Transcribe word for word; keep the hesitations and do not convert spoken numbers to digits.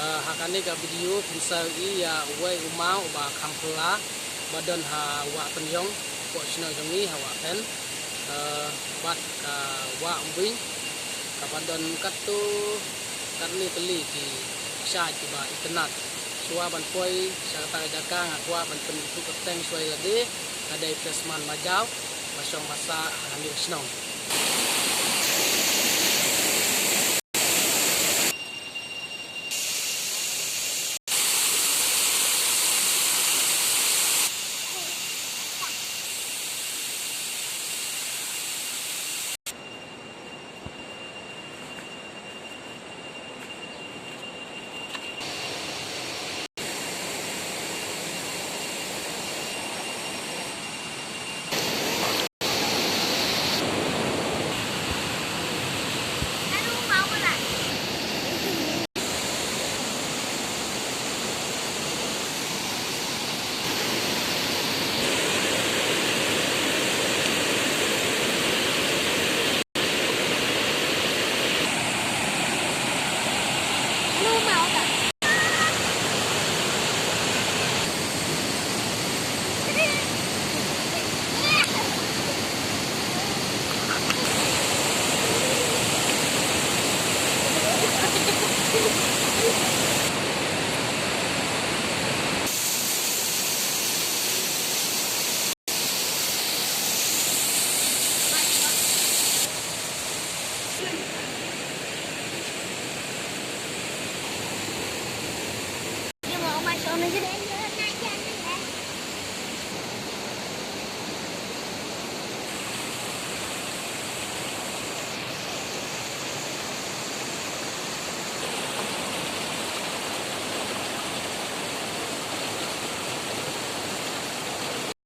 Eh, ha kane ka video phin sa ïohi ïa uwei u maw uba kham phylla ba don ha Wah Pynïong, hapoh shnong jong ngi ha Wah Pynïong. Eh, bad ka Wah Umwing kaba don katto katne tylli ki kshaid kiba itynnad. Shuwa ban poi sha kata ka jaka nga kwah ban pynduh kyrteng shuwa ïa lade, nga dei Pressman Majaw, ba shong ba sah ha kane ka shnong.